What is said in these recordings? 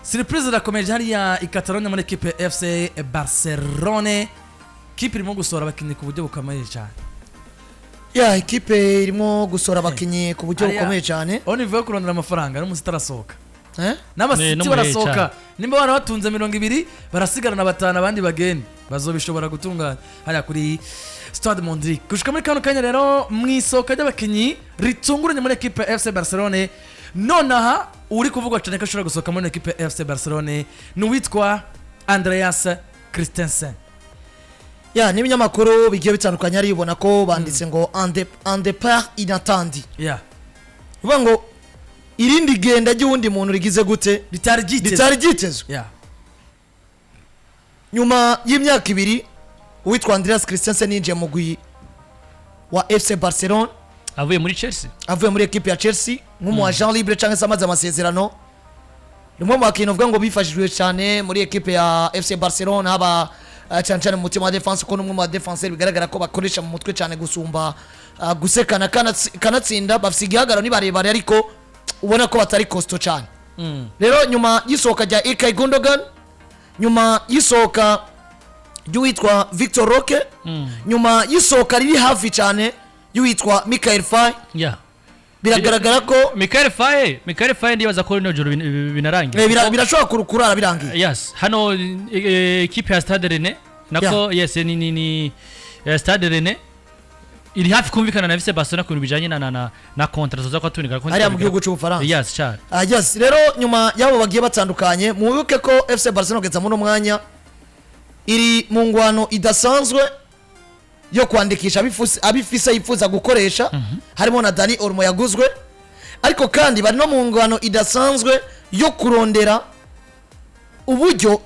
Surprise irakomeje hariya i Catalogne muri ekipe FC Barcelone. Kipe irimo gusohora abakinnyi ku buryo bukomeye cyane. Ya, ekipe irimo gusohora abakinnyi ku buryo bukomeye cyane. Aho nivuye kurondera amafaranga n'umunsi itarasohoka. Eh? N'abasiti No barasohoka. cyane. Nimba bana batunze 20, barasigarana batanu, abandi bagende bazobishobora gutunganya hariya kuri Stade Montjuic. Gushika muri kano kanya rero, mu isohoka ry'abakinnyi ritunguranye muri ekipe FC Barcelone, nonaha uri kuvugwa cyane ko ashobora gusohoka muri ekipe FC Barcelone ni uwitwa Andreas Christensen. Ya, n'ibinyamakuru bigiye bitandukanye aribona ko banditse ngo "Un départ inattendu", bivuga ngo irindi genda ry'uwundi muntu rigize gute? Ritari ryitezwe. Ritari ryitezwe. Nyuma y'imyaka 2 uwitwa Andreas Christensen yinjiye mu mugwi wa FC Barcelone avuye muri Chelsea, avuye muri ekipe ya Chelsea nk'umu agent libre cyangwa se amaze amasezerano, ni umwe mu bakinnyi uvuga ngo bifashijwe cyane muri ekipe ya FC Barcelone, haba cyane cyane mu mutima wa défense, kuko ni umwe mu badefenseur bigaragara ko bakoresha mu mutwe cyane gusumba gusekana, kanatsinda bafite igihagararo, ni barebare ariko ubona ko batari costaud cyane. Rero nyuma y'isohoka rya Ilkay Gundogan, nyuma y'isohoka ry'uwitwa Victor Roque, nyuma y'isohoka riri hafi cyane y'uwitwa Michael Faye, biragaragara ko Michael Faye ndibaza ko rino joro binarangiye. Birashobora kurara birangiye. Yes, hano ekipe ya Stade Rennais nako, yes, ni Stade Rennais iri hafi kumvikana na FC Barcelona ku bintu bijanye na contrat zoza kwatunika. Hariya mu gihugu cy'Ubufaransa. Yes, cyane. Ah, yes. Rero nyuma y'abo bagiye batandukanye, mubibuke ko FC Barcelona kugeza muri uno mwanya iri mu ngwano idasanzwe yo kwandikisha abifise yifuza gukoresha, harimo na Dani Olmo yaguzwe, ariko kandi bari no mu ngwano idasanzwe yo kurondera uburyo,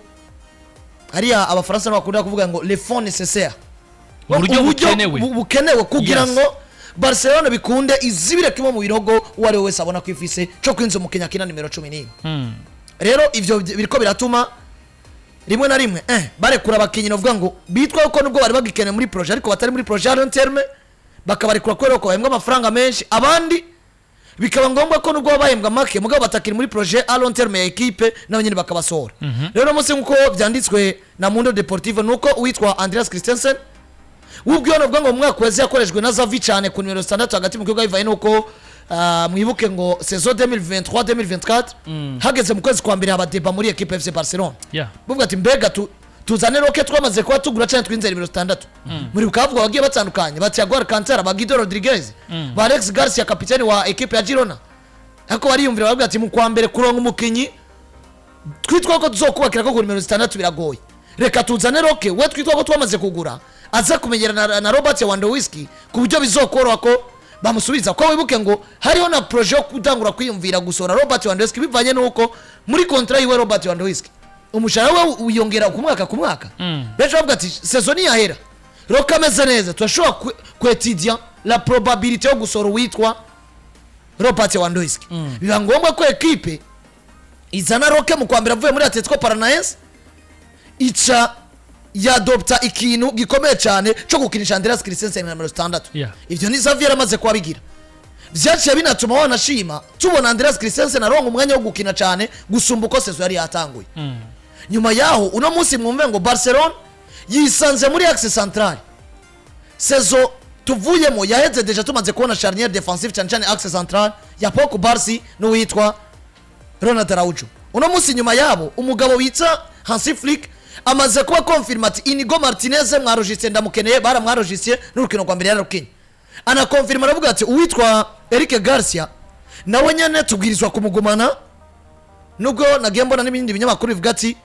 hariya Abafaransa bakunda kuvuga ngo "les fonds nécessaires", uburyo bukenewe. Bukenewe kugira ngo Barcelona bikunde izibire kimwe mu binogo uwo ari we wese abona ko ifise cyo kwinjiza umukinnyi akina nimero 11. Rero ivyo biriko biratuma rimwe na rimwe barekura abakinnyi, novuga ngo bitwa ko nubwo bari bagikeneye muri projet ariko batari muri projet ya long terme, bakabarekura kubera ko bahembwa amafaranga menshi. Abandi bikaba ngombwa ko nubwo baba bahembwa make mugabo batakiri muri projet à long terme ya equipe, nabo nyine bakabasohora. Rero uno munsi, nkuko byanditswe na Mundo Deportivo, nuko uwitwa Andreas Christensen wubwiwe novuga ngo mu mwaka weze yakorejwe na Xavi cyane ku nimero 6 hagati mu kibuga, bivanye nuko mwibuke ngo saison 2023 2024 hageze mu kwezi kwa mbere haba débat muri equipe FC Barcelona, buvuga ati mbega tuzane Roque twamaze kuba tugura cyane, twinzera nimero 6? Muri bukavuga bagiye batandukanye ba Thiago Alcantara, ba Guido Rodriguez, ba Alex Garcia, kapiteni wa equipe ya Girona, ariko bariyumvira baravuga ati mu kwa mbere kuronka umukinyi twitwa ko tuzokubakira ko ku nimero 6 biragoye, reka tuzane Roque we twitwa ko twamaze kugura, aza kumenyera na Robert Lewandowski ku buryo bizokoroha ko bamusubiza. Ko wibuke ngo hariho na projet yo gutangura kwiyumvira gusohora Robert Lewandowski, bivanye n'uko muri contrat yiwe Robert Lewandowski umushahara we wiyongera ku mwaka ku mwaka. Benshi bavuga ati saison niyahera Roque ameze neza, turashobora kwetidia la probabilité yo gusohora uwitwa Robert Lewandowski. Biba ngombwa ko ekipe izana Roque mu kwa mbere avuye muri Atletico Paranaense, ica yadopta ikintu gikomeye cyane cyo gukinisha Andreas Christensen na nimero 6. Ivyo ni Xavi yaramaze kubabigira, vyaciye binatuma wanashima tubona Andreas Christensen aronka umwanya wo gukina cyane gusumba uko saison yari yatanguye. Nyuma yaho uno munsi mwumve ngo Barcelona yisanze muri axe central. Saison tuvuyemo yaheze déjà tumaze kubona charnière défensive, cyane cyane axe central ya Pau Cubarsi n'uwitwa Ronald Araujo. Uno munsi nyuma yabo umugabo witwa Hansi Flick amaze kuba confirma ati Inigo Martinez mwarojise, ndamukeneye. Baramwarojisiye n'urukino rwa mbere yararukinye, anakonfirma aravuga ati uwitwa Eric Garcia nawe nyene tubwirizwa kumugumana, nubwo nagiye mbona n'ibindi binyamakuru bivuga ati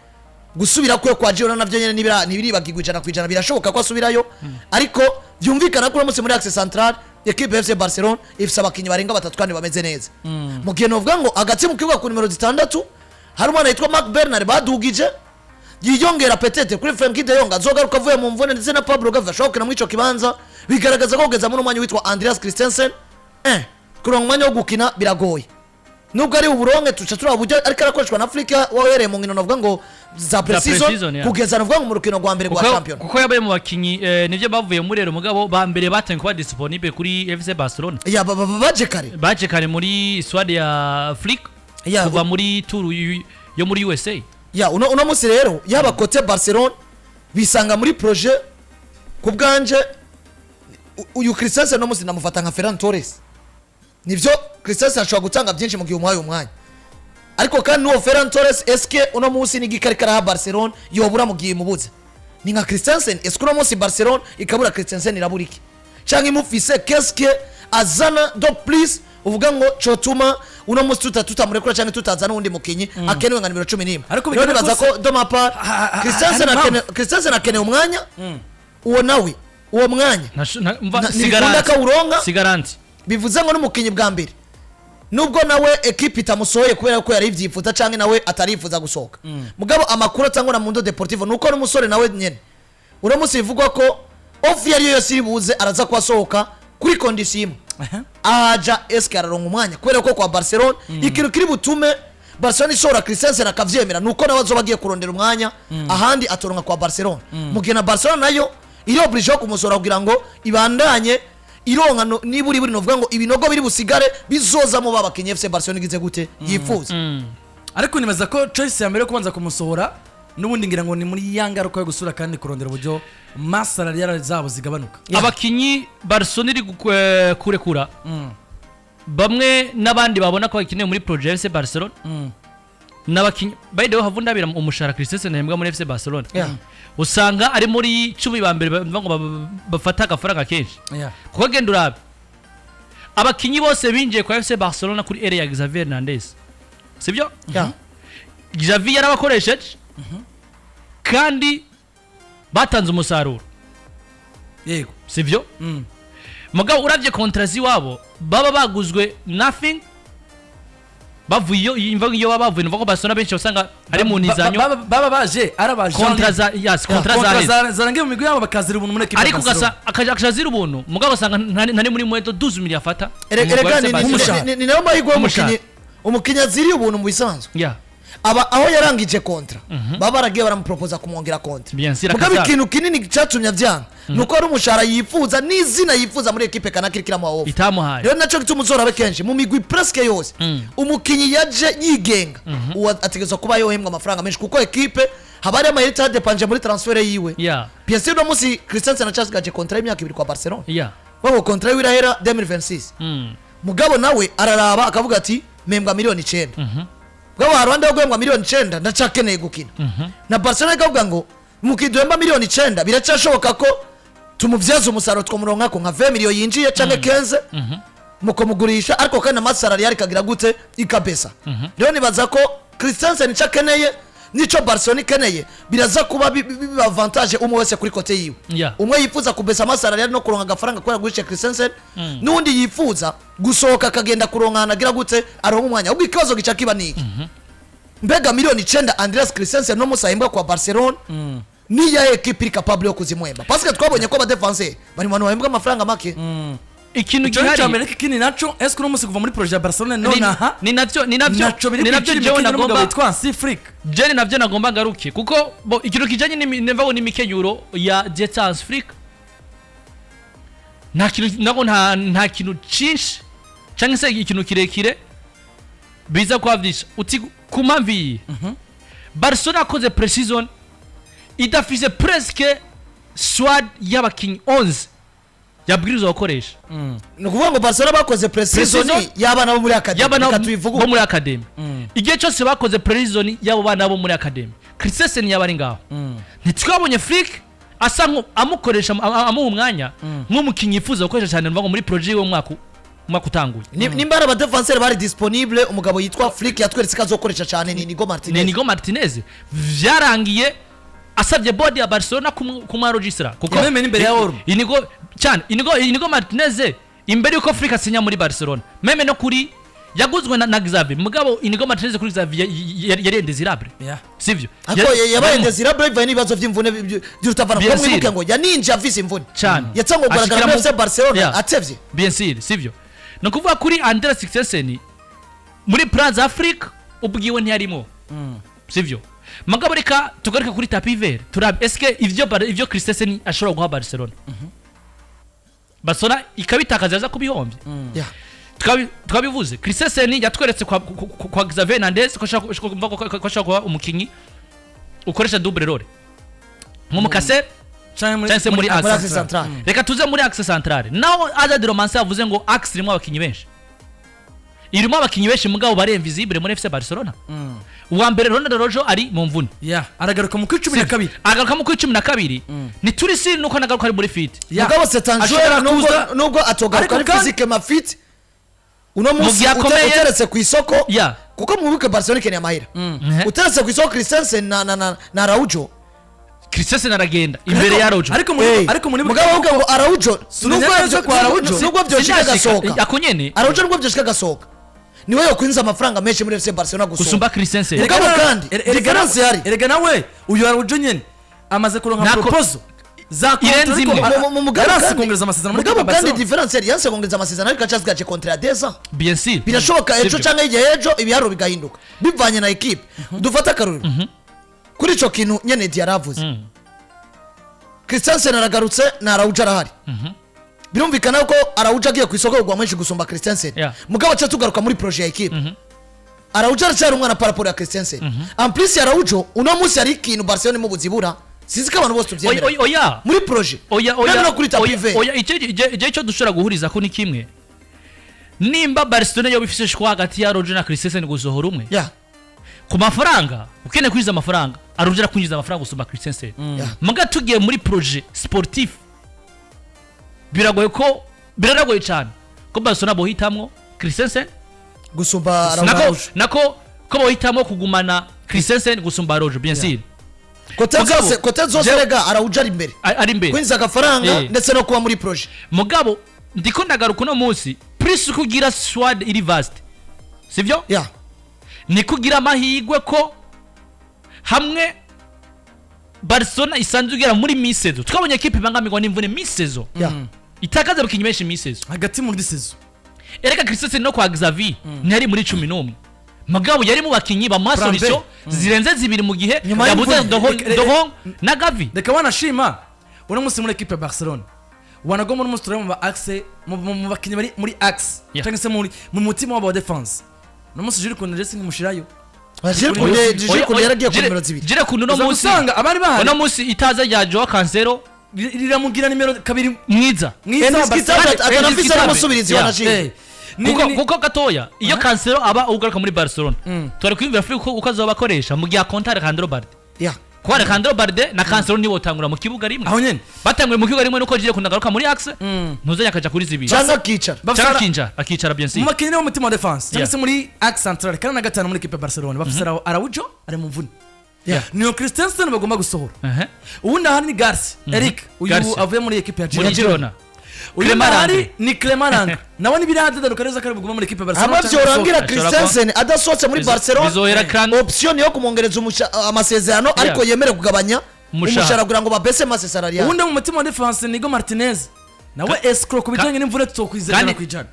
gusubira kwe kwa Girona navyo nyene ntibiribagirwa 100%, birashoboka ko asubirayo. Ariko byumvikana ko uno munsi muri axe central equipe FC Barcelona ifise abakinyi barenga batatu kandi bameze neza, mu gihe novuga ngo hagati mu kibuga ku nimero 6 hari umwana yitwa Marc Bernal badugije, yiyongera peut-être kuri Frenkie de Jong azogaruka avuye mu mvune, ndetse na Pablo Gavi ashobora gukina muri ico kibanza. Bigaragaza ko kugeza muri umwanya witwa Andreas Christensen kuronka umwanya wo gukina biragoye, nubwo ari uburonke tuca turaba uburyo ariko arakoreshwa na Flick wahereye mu nkino navuga ngo za pre-season pre-season, yeah. kugeza navuga ngo mu rukino rwa mbere rwa kuko, champion. Kuko yabaye mu bakinyi nivyo bavuye muri rero mugabo ba mbere batangiye kuba disponible kuri FC Barcelona. Ya, baje kare. Baje kare muri squad ya Flick kuva muri tour yo muri USA. Ya, uno munsi rero, yaba côté Barcelone bisanga muri projet, ku bwanje uyu Christensen no munsi ndamufata nka Ferran Torres. Nivyo, Christensen ashobora gutanga byinshi mu gihe umuhaye umwanya, ariko kandi n'uwo Ferran Torres, eske uno munsi ni igikarikara karaha Barcelone yobura mu gihe imubuze? Ni nka Christensen. Eske uno munsi Barcelone ikabura Christensen irabura iki? Canke imufise, qu'est-ce que azana de plus uvuga ngo cotuma uno munsi tutamurekura canke tutazana uwundi mukinyi akenewe nka nimero 11? Ariko Rero bigenda nibaza kose ko de ma part Christensen hari impamvu. Christensen akeneye umwanya, uwo nawe uwo mwanya Mva ntibikunda akawuronka. Si garantie. Bivuze ngo n'umukinyi bwa mbere, nubwo nawe ekipe itamusohoye kubera ko yari ibyifuza canke nawe atarifuza gusohoka, mugabo amakuru atangwa na Mundo Deportivo nuko n'umusore nawe nyene uno munsi bivugwa ko offre iyo ariyo yose iri buze araza kuba asohoka kuri condition imwe: ahaja eske araronka umwanya? Kubera ko kwa Barcelona ikintu kiri butume Barcelona isohora Christensen akavyemera nuko nawe azoba agiye kurondera umwanya ahandi atoronka kwa Barcelona, mu gihe na Barcelona nayo iri obligé yo kumusohora kugira ngo ibandanye ironka niburi buri novuga ngo ibinogo biri busigare bizozamo ba bakinyi FC Barcelona igize gute yifuza. Ariko nibaza ko choice ya mbere yo kubanza kumusohora n'ubundi ngira ngo ni muri ya ngaruka yo gusura kandi kurondera uburyo masse salariale zabo zigabanuka. Abakinyi Barcelona iri kurekura, bamwe n'abandi babona ko bakeneye muri projet FC Barcelona, n'abakinyi, by the way, havu ndabira umushahara Christensen ahembwa muri FC Barcelona, usanga ari muri 10 ba mbere bavuga ngo bafata agafaranga kenshi, kuko genda urabe abakinyi bose binjiye kwa FC Barcelona kuri ère ya Xavier Hernandez, sibyo? Yeah. Xavi yarabakoresheje kandi batanze umusaruro, sibyo? Mugabo uravye contrat z'iwabo, baba baguzwe nothing, bavuye iyo imva, iyo baba bavuye, numva ko Barcelona benshi usanga ari mu nizanyo. Baba baje ari aba Contrat za, yes, contrat za kontra leta. Zarangiye mu migwi yabo, bakazira ubuntu muri ekipe ya Ariko Barcelona. ugasa akaja azira ubuntu, mugabo usanga ntari muri mweto 12 millions afata Erega Umugwi wa FC Barcelona. ni nayo mahirwe Umushahara. y'umukinyi. Umukinyi aziriye ubuntu mu bisanzwe aba aho yarangije contrat, baba baragiye baramupropoza kumwongera contrat. Bien sûr, Mugabo akazaza. ikintu kinini cyatumye avyanga nuko ari umushahara yifuza n'izina yifuza muri ekipe kanaka iriko iramuha offre. Itamuhaye. Rero naco gituma uzorabe kenshi mu migwi presque yose, umukinyi yaje yigenga uwo ategerezwa kuba yohembwa amafaranga menshi, kuko ekipe haba hari amayeri yadepanje muri transfert yiwe. Bien sûr, uno munsi Christensen acasigaje contrat y'imyaka 2 kwa Barcelona. Babo contrat yiwe irahera 2026. Mugabo nawe araraba akavuga ati mpembwa miliyoni 9, mugabo haruhande yo guhembwa miliyoni 9 ndacakeneye gukina. Na Barcelona ikavuga ngo mukiduhemba miliyoni 9 biracyashoboka ko tumubyaza umusaruro, twamuronkako nka 20 miliyo yinjiye canke 15 mukamugurisha, ariko kandi na masse salariale ikagira gute? Ikabesa. Rero nibaza ko Christensen icyo akeneye n'ico Barcelona ikeneye biraza kuba biba avantage umwe wese kuri côté yiwe. Umwe yifuza kubesa masse salariale no kuronka agafaranga kubera gurisha Christensen, n'undi yifuza gusohoka akagenda kuronka ahantu agira gute aronka umwanya. Ahubwo ikibazo gica kiba niki: mbega miliyoni 9 Andreas Christensen no musa ahembwa kwa Barcelona, niya ekipe iri capable yo kuzimuhemba? Parce que twabonye ko abadefenseur bari mu bantu bahembwa amafaranga make. Ikintu Ico ni gihari icya mbere. Ariko ikindi naco, ese uno munsi kuva muri projet ya Barcelona nonaha ni navyo naco biri ni navyo kwicira jewe imikino n'umugabo nagomba witwa Hansi Flick? Je ni navyo nagomba ngaruke, kuko bo ikintu kijanye n'imva ngo n'imikenyuro ya Hans Flick, nta kintu nako nta kintu cinshi canke se ikintu kirekire biza kwavyisha uti ku mpamvu iyi: Barcelona yakoze pre-season idafise presque squad y'abakinyi 11 yabwirizwa gukoresha. Ni ukuvuga ngo Barcelona bakoze pre-season Pre-season y'abana bo muri academy. Y'abana Reka tubivuge bo uko. muri academy. Igihe cyose bakoze pre-season y'abo bana bo muri academy, Christensen yaba ari ngaho. Ntitwabonye Flick asa nko amukoresha, amuha umwanya nk'umukinnyi yifuza gukoresha cyane ngo muri projet y'uwo mwaka utanguye. Nimba ari abadefenseur bari disponible, umugabo yitwa Flick yatweretse ko azokoresha cyane ni Nigo Ni Martinez. Nigo Martinez. Vyarangiye asabye board ya Barcelona kumwarogistra kuko Yamemeye n'imbere ya Olmo. Inigo cyane, Inigo Martinez imbere yuko Flick asinya muri Barcelona, même no kuri yaguzwe na Xavi, mugabo Inigo Martinez kuri Xavi yari indésirable, sivyo? Ariko yabaye indésirable bivanye n'ibibazo by'imvune by'urutavana, Bien kuko mwibuke sûr. ngo yaninje afise imvune Cyane. yatangwa kugaragara Ashikira muri FC Barcelona atevye. Bien sûr, sivyo? Ni ukuvuga kuri Andreas Christensen muri Plans Afrique ubwiwe ntiyarimo, sivyo? Mugabo reka tugaruke kuri tapis vert, turabe eske ivyo Christensen ashobora guha Barcelona, Barcelona ikabitakaza, yaza kubihombye. Twabivuze, Christensen yatweretse kwa Xavier Hernandez ko ashobora kuba umukinyi ukoresha double role nk'umukase canke cyangwa se muri muri axe axe centrale. Reka tuze muri axe centrale naho. Azadi Romanse yavuze ngo axe irimo abakinyi benshi, irimo abakinyi benshi, mugabo bari invisible muri FC Barcelona. Uwa mbere, Ronald Araujo, ari mu mvune. Ya, aragaruka mu 12. Agaruka mu 12, ntituri siri nuko nagaruka ari muri fit. Mugabo c'est un Ashobora joueur nubwo nubwo atogaruka Ariko ari physiquement fit uno munsi, gihe akomeye- uteretse ku isoko, kuko mubibuke Barcelona ikeneye amahera, uteretse ku isoko Christensen na Araujo, Christensen aragenda imbere ya Araujo. Ariko muri ariko muri mugabo ahubwo ngo Araujo Sumenya nubwo neza ko Araujo- nubwo byoshika agasohoka, ako nyene. Araujo nubwo byoshika agasohoka, niwe yokwinjiza amafaranga menshi muri FC Barcelona gusumba. Gusumba Christensen. Mugabo kandi, différence ihari. Erega nawe uyu Araujo nyene amaze kuronka proposal za Irenze contrat, imwe. ariko Mugabo yaranse kandi- kongereza amasezerano muri mugabo equipe kandi Barcelona. différence yari yanse kongereza amasezerano, ariko acasigaje contrat ya 2 ans. Bien sûr. Birashoboka ejo Sibyo. cyangwa igihe ejo ibiharuro bigahinduka bivanye na ekipe. Dufate akarorero kuri ico kintu nyene yaravuze. Christensen aragarutse na Araujo arahari, birumvikana ko Araujo agiye ku isoko kugwa menshi gusumba Christensen. Mugabo cyo tugaruka muri projet ya ekipe, Araujo aracyari umwana par rapport ya Christensen. En plus Araujo uno munsi hari ikintu Barcelona imubuzibura, sinzi ko abantu bose Oya, tubyemera oya, oya. muri projet Oya, oya. même no kuri tapis Oya, vert. oya, icyo dushobora guhuriza ko ni kimwe: nimba Barcelona yoba ifise choix hagati ya Araujo na Christensen, gusohora umwe ku mafaranga, ukeneye kwinjiza amafaranga, Araujo arakwinjiza amafaranga gusumba Christensen. Muga tugiye muri projet sportif, biragoye ko, biranagoye cyane ko Barcelona bohitamwo Christensen gusumba nako Araujo. Nako ko bohitamwo kugumana Christensen gusumba Araujo, bien sûr. Côté Mugabo, zose, côté zose, rega Araujo ari imbere ari imbere kwinjiza agafaranga ndetse no kuba muri projet. Mugabo ndiko ndagaruka uno munsi, plus uko ugira squad iri vaste, sivyo, niko ugira amahirwe ko hamwe Barcelona isanzwe igera muri mi-saison. Twabonye ekipe ibangamirwa n'imvune mi-saison, itakaza abakinnyi benshi mi-saison. Hagati muri saison. Erega Christensen no kwa Xavi ntiyari muri 11, mugabo yari mu bakinnyi bamuha Plan B. solution zirenze zibiri mu gihe Nyuma yabuze y'imvune. Dohon na Gavi. Reka wanashima uno munsi muri ekipe ya Barcelona wanagomba, uno munsi tureba mu ba axe, mu bakinnyi bari muri axe cyangwa se muri mu mutima wabo wa défense, uno munsi Jules Koundé sinkimushirayo. Jules Koundé, Jules Koundé yaragiye ku nimero 2. Jire kuntu uno Uza munsi gusanga abari bahari uno munsi itaza rya Joao Cancelo riramugira nimero 2 mwiza. Mwiza wa Indiscutable. Barcelona. Atanafise Indiscutable. n'umusubirizi wanashinga. Ni- Kuko kuko gatoya iyo Cancelo aba ugaruka muri Barcelona, twari kwiyumvira Afurika uko azoba akoresha mu gihe akonta Alejandro Balde, kuko Alejandro Balde na Cancelo nibo batangura mu kibuga rimwe. Aho nyene. Batanguye mu kibuga rimwe nuko Jire Koundé agaruka muri axe, ntuzajya akaja kuri zibiri. Cyangwa akicara. Cyangwa akinjira, akicara, bien sûr. Mu bakinnyi b'umutima wa défense cyangwa se muri axe central kane na gatanu muri ekipe ya Barcelona, bafise Araujo ari mu mvune, niyo Christensen bagomba gusohora. Uwundi ahari ni Garcia Eric, uyu Garcia. avuye muri ekipe ya Muri Girona. Girona. Uyu Clement ahari Landry. ni Clement Landry, nawe ntibirahadaduka neza ko ari bugume muri ekipe ya Barcelona Hamwe cyangwa vyorangira gusohoka. Ashobora Christensen adasohotse muri Barcelona, bizohera option yo kumwongereza amasezerano, ariko yemere kugabanya Umushahara. umushahara kugira ngo babese masse salariale. Uwundi mu mutima wa défense Nigo Martinez, nawe escroc ku bijyanye n'imvune, tutokwizera 100%.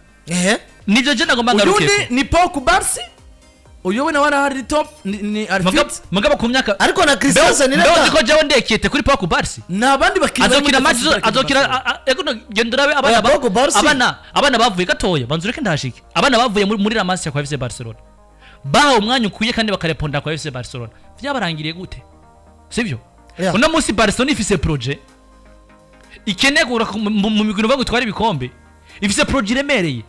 Nivyo je nagomba ngaruke. Uyundi ni Pau Cubarsi, uyu we nawe arahari, ni top, ni ari fit. Mugabo ku myaka Ariko na Christensen Mbeo reka nzi ko jewe ndekete kuri Pau Cubarsi. Ni abandi bakinnyi bari muri Azokina match defense za azokina Barcelona. ego no, genda urabe abana Oya, Pau Cubarsi. Abana bavuye gatoya, banza ureke ndahashike. Abana bavuye muri La Masia kwa FC Barcelona bahawe umwanya ukwiye kandi bakareponda kwa FC Barcelona, vyabarangiriye gute? Sivyo? Uno munsi Barcelona ifise projet ikeneye kugura mu migwi ngo itware ibikombe, ifise projet iremereye.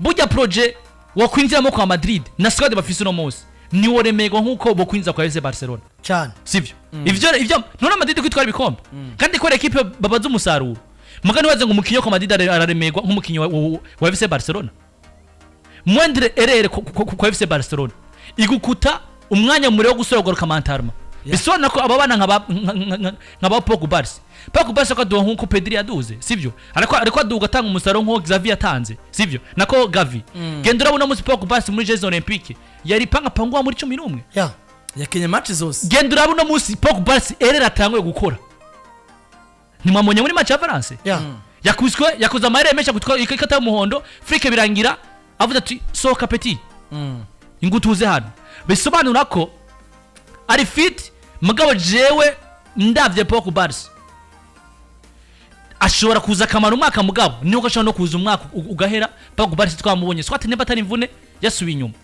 Burya projet wakwinjiramo kwa Madrid na squad bafise uno munsi ntiworemerwa nk'uko bokwinjiza kwa FC Barcelona. Cyane. Sivyo? Ivyo ntuna Madrid kwitwara ibikombe kandi ko ekipe babaza umusaruro, muga ntiwaze ngo umukinyi wo kwa Madrid araremerwa nk'umukinyi wa FC Barcelona. Moindre erreur kwa FC Barcelona igukuta umwanya mure wo gusubira kugaruka mentalement. Bisobanura ko aba bana nka ba Pau Cubarsi, Pau Cubarsi akaduha nk'uko Pedri yaduze, sivyo? Ariko aduga atanga umusaruro nk'uwo Xavi yatanze, sivyo? Nako Gavi, genda urabona umunsi Pau Cubarsi muri Jeux Olympiques yari panga pangwa muri 11. Yakinye match zose. Genda urabona umunsi Pau Cubarsi erreur atanguye gukora, ntimwamubonye muri match ya Valence? Yakubiswe, yakoze amayeri menshi, akutwa ikata y'umuhondo Flick, birangira avuze ati: "Sohoka petit, ingutuze hano." Bisobanura ko ari fit. Mugabo jewe ndavye Pau Cubarsi Ashobora kuza akamara umwaka, mugabo nubwo ashobora no kuza umwaka ugahera, Pau Cubarsi twamubonye, swat niba atari imvune yasubiye inyuma.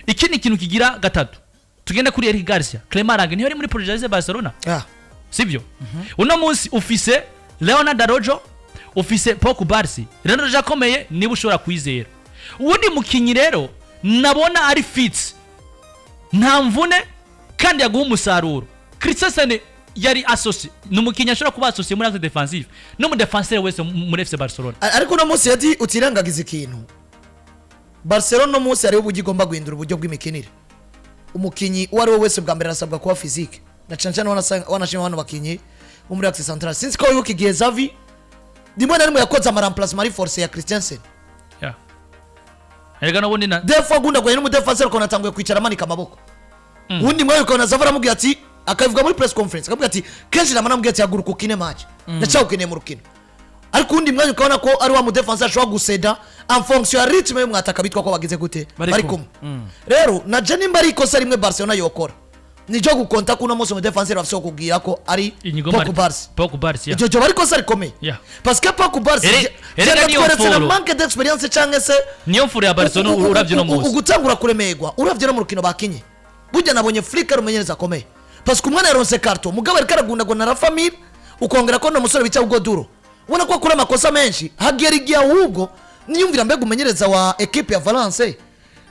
Ikindi kintu kigira gatatu, tugende kuri Eric Garcia. Clement Lenglet niyo ari muri projet ya Barcelona, sibyo? Uno munsi ufise Leonard Araujo, ufise Pau Cubarsi. Leonard Araujo akomeye, niba ushobora kwizera. Uwundi mukinyi rero nabona ari fit, nta mvune kandi yaguha umusaruro, Christensen. Yari associé, ni umukinyi ashobora kuba associé muri axe défensif no mu défenseur wese muri FC Barcelona. Ariko uno munsi yadi utirengagiza ikintu, Barcelona uno munsi hariho uburyo igomba guhindura uburyo bw'imikinire. Umukinyi uwo ari we wese bwa mbere arasabwa kuba physique, na cyane cyane wanashima bano bakinyi bo muri axe central. Sinzi ko wibuka igihe Xavi rimwe na rimwe yakoze ama remplacement ari forcé ya Christensen. Yeah. Erega n'ubundi na Des fois agundaguranye n'umu défenseur, ukabona atanguye kwicara amanika amaboko. Uwundi mwanya ukabona Xavi aramubwira ati, akabivuga muri press conference, akamubwira ati kenshi nama namubwira ati: "Haguruka ukine match, ndacyawukeneye mu rukino." Ariko uwundi mwanya ukabona ko ari wa mu défenseur ashobora guseda en fonction ya rythme y'umwataka bitwa ko bagize gute, bari bari kumwe. Kumwe rero na je, nimba ari ikosa rimwe Barcelona yokora, nijo gukonta ko uno munsi umu défenseur bafise wo kubwira ko ari Inigo Pau Cubarsi. Pau Cubarsi, yeah. Iryo ryoba ari ikosa rikomeye, parce que Pau Cubarsi Erega niyo tweretse na foro. manque d'expérience canke se Niyo mfuro ya Barcelona uravye no munsi. Ugutangura kuremerwa uravye no mu rukino bakinye. Burya nabonye Flick ari umumenyereza akomeye, parce que umwana yaronse carton, mugabo ariko aragundagura na Rafa Mir, ukongera ko umusore bita Hugo Duro, ubona ko akora amakosa menshi. Hagera igihe ahubwo niyumvira: mbega umumenyereza wa ekipe ya Valence,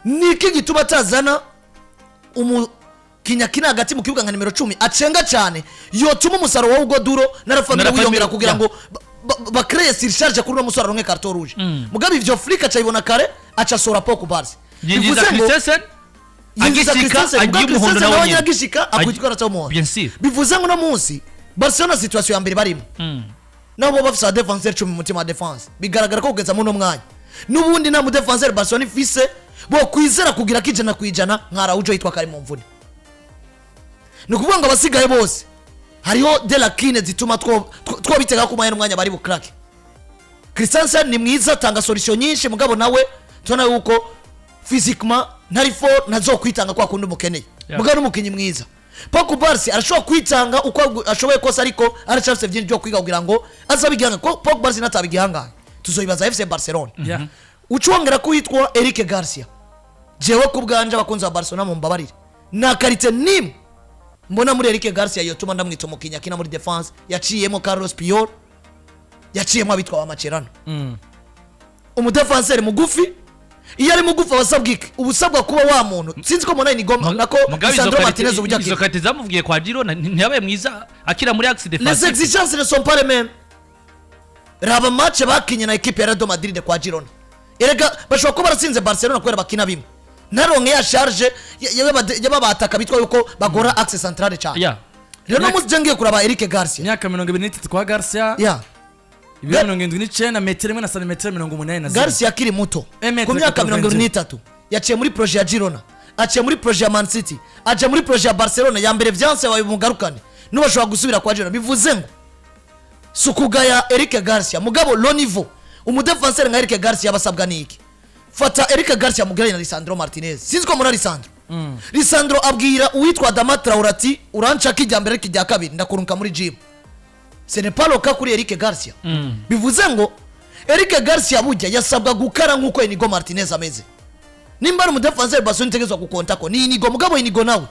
niki gituma atazana umukinya kina hagati mu kibuga nka nimero 10 acenga cyane, yotuma umusaruro wa Hugo Duro na Rafa Mir Na Rafa Mir, wiyongera, kugira ngo bakreye surcharge kuri uno musore aronke carton rouge? Mugabo ivyo Flick acayibona kare, aca asora Pau Cubarsi. Yinjiza Christensen. Yinjiza Agishika, Christensen, agiye ubwo umuhondo Christensen nawe nawe nyene. agishika akubitwa ikarata y'umuhondo. Bien sûr. Bivuze ngo uno munsi Barcelona, situation ya mbere barimo, nabo bafise aba défenseur 10 mu mutima wa défense. Bigaragara ko kugeza muri uno mwanya n'ubundi nta mu défenseur Barcelona ifise bo kwizera kugira ko 100% nka Araujo yitwa kari mu mvune. Ni ukuvuga ngo abasigaye bose hariho des lacunes zituma twobitega ko umwanya n'umwanya bari bukrake. Christensen ni mwiza, atanga solution nyinshi, mugabo nawe tubona yuko physiquement ntari fort, ntazokwitanga kwa kundi umukeneye. Mugabo ni umukinnyi mwiza. Pau Cubarsi arashobora kwitanga uko ashoboye kose, ariko aracyafise byinshi byo kwiga kugira ngo azabe igihanga, ko Pau Cubarsi nataba igihangange tuzoyibaza FC Barcelona. Uca wongera ko witwa Eric Garcia. Jewe ku bwanje, abakunzi ba Barcelona mumbabarire, nta qualité nimwe mbona muri Eric Garcia yotuma ndamwita umukinnyi akina muri défense yaciyemo Carlos Puyol, yaciyemo abitwa ba Mascherano. Umu défenseur mugufi, iyo ari mugufi aba asabwa iki? Uba usabwa kuba wa muntu, sinzi ko mbona Inigo nako Mugabe izo Lisandro qualité- Martinez uburyo izo akina. qualité zamuvugiye kwa Girona, ntiyabaye mwiza akira muri axe Les défensif. exigences ne sont pas les mêmes. Raba match bakinye na équipe ya Real Madrid kwa Girona. Erega bashobora kuba baratsinze Barcelona kubera bakina bimwe, ntaronke ya charge y'ababataka bitwa yuko bagora axe centrale cyane. Rero no munsi ngiye kuraba Eric Garcia. Imyaka 23 kwa Garcia, ibiro 79, metero 1 na santimetero 84. Garcia akiri muto, Un mètre ku myaka 82. 23, yaciye muri projet ya Girona, aciye muri projet ya Man City, aciye muri projet ya Barcelona ya mbere, vyanse babimugarukane, n'ubu ashobora gusubira kwa Girona. Bivuze ngo si ukugaya Eric Garcia, mugabo le niveau umu défenseur nka Eric Garcia basabwa ni iki? Fata Eric Garcia mugeranye na Lisandro Martinez. Sinzi ko muri Lisandro abwira uwitwa Adama Traore ati: "Uranshaka ijya mbere, ariko ijya kabiri ndakurunka muri gym." Ce n'est pas le cas kuri Eric Garcia. Bivuze ngo Eric Garcia burya yasabwa gukara nk'uko Inigo Martinez ameze. Nimba ari umu défenseur Barcelona itegerezwa gukonta ko ni Inigo, mugabo Inigo nawe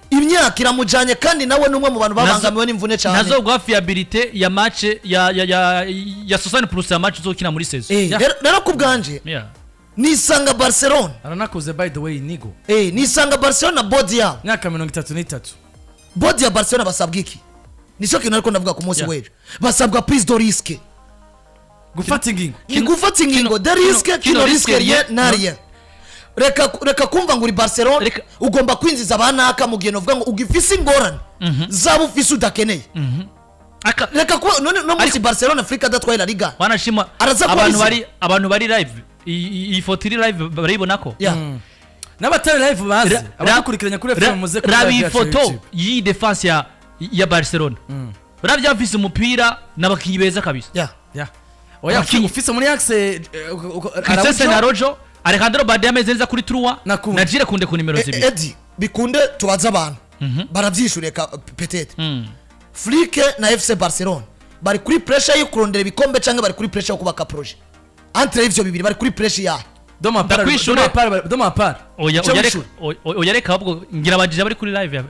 imyaka iramujanye, kandi nawe ni umwe mu bantu babangamiwe n'imvune cyane. Ntazoguha fiabilité ya match ya 60 plus ya match uzokina muri saison. Rero ku bwanje nisanga Barcelona Aranakuze by the way Inigo. Nisanga Barcelona board yabo, Imyaka 33. Board ya Barcelona basabwa iki? Nicyo kintu ariko ndavuga ku munsi w'ejo, basabwa prise de risque. Gufata ingingo. Ni gufata ingingo de risque, kino kino risque risque rien na no. rien. Reka kumva ngo uri Barcelona, ugomba kwinjiza abanaka mu gihe novuga ngo ugifise ingorane zaba ufise udakeneye. Reka kuba none no munsi Barcelona Afrika adatwaye La Liga, wanashima araza kuba abantu bizima. bari, abantu bari live, iyi foto iri live barayibona ko N'abatari live bazi, abadukurikiranye kuri FM, muze kuri raba live iyi yacu foto YouTube. y'iyi défense ya Barcelona, uravye bafise umupira n'abakinyi beza kabisa. Oya, Abakinyi- ufise muri axe Christensen, Araujo. Araujo, Alejandro Balde ameze neza kuri trois Na Kounde. Na Jules Kounde ku nimero 2. Edi, bikunde tubaze abantu barabyishyuriye peut-être. Flick na FC Barcelona Bari kuri pressure yo kurondera ibikombe cyangwa bari kuri pressure yo kubaka projet? Entre ivyo bibiri, bari kuri pressure yahe? De ma part. Ndakwishure. De ma part. Oya. Ico Oya, reka. wishura. Oya, reka, ahubwo ngira abajije bari kuri live yawe,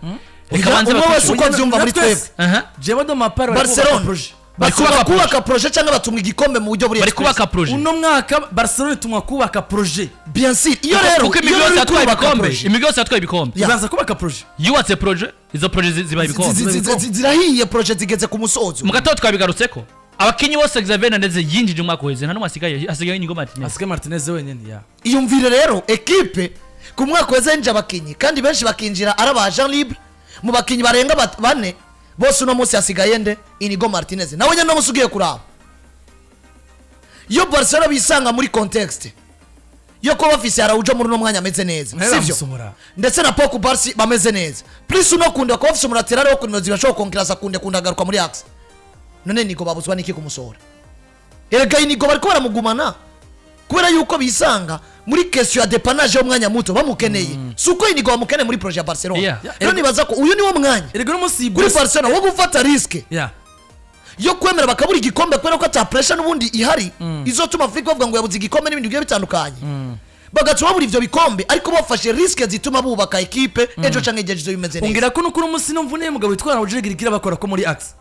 reka Oya, banze umwe wese bakwishure. uko avyumva muri Twese. twebwe. Jewe de ma part, bari kubaka Barcelona projet. Bari batuma kubaka kubaka projet cyangwa batumwa igikombe mu buryo buri Bari express? kubaka projet. Uno mwaka Barcelona itumwa kubaka projet. Bien sûr, iyo rero Kuko iyo imigwi rero yose uri yatwaye kubaka ibikombe, projet, imigwi yose yatwaye ibikombe Ibanza kubaka projet. Yubatse projet, izo projet zibaye ibikombe. Zirahiye, projet zigeze ku musozo. Mu gatondo twabigarutseko, abakinyi bose Xavier Hernandez yinjije umwaka uheze, nta n'umwe asigaye, hasigaye Inigo Martinez. Asigaye Martinez wenyine ya. Iyumvire rero ekipe ku mwaka weze yinjije abakinyi, kandi benshi bakinjira ari aba agent libre. Mu bakinyi barenga bane bose, uno munsi hasigaye nde? Inigo Martinez. Nawe nyine uno munsi ugiye kuraba, iyo Barcelona bisanga muri contexte yo kuba bafise Araujo muri uno mwanya ameze neza, Nawe sivyo? bamusohora. Ndetse na Pau Cubarsi bameze neza, plus uno Kounde bakaba bafise umu latéral wo ku nimero zibiri ashobora konkerasa Kounde. Kounde agaruka muri axe. None Inigo babuzwa n'iki kumusohora? Erega Inigo bariko baramugumana kubera yuko bisanga muri question ya dépannage y'umwanya muto bamukeneye, si uko Inigo bamukeneye muri projet ya Barcelona. Rero nibaza ko uyu niwo mwanya Erega uno munsi kuri Barcelona wo gufata risque yo kwemera bakabura igikombe, kubera ko ata pressure n'ubundi ihari izotuma Flick bavuga ngo yabuze igikombe n'ibindi bigiye bitandukanye, bagaca babura ivyo bikombe, ariko bafashe risque zituma bubaka ekipe ejo canke igihe izo bimeze neza. Ongera ko nuko uno munsi numva niyo mugabo witwara Rodrigue irikira bakora ko muri axe,